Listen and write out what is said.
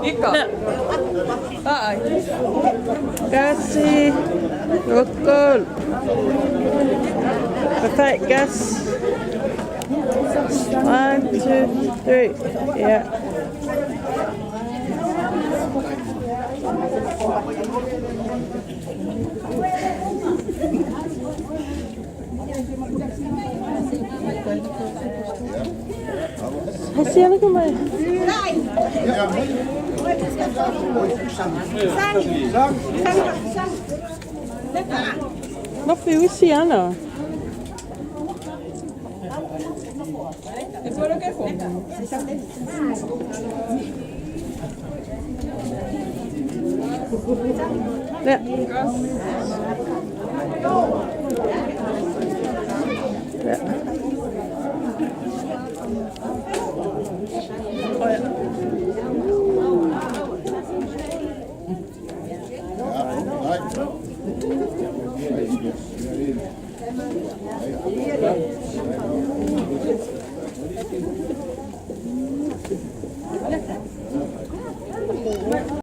Ika. Ai. Kasi. Rokol. Perfect, gas. 1, 2, 3. Yeah. Asiana ka mai. Lofi usiana. Ja. Ja.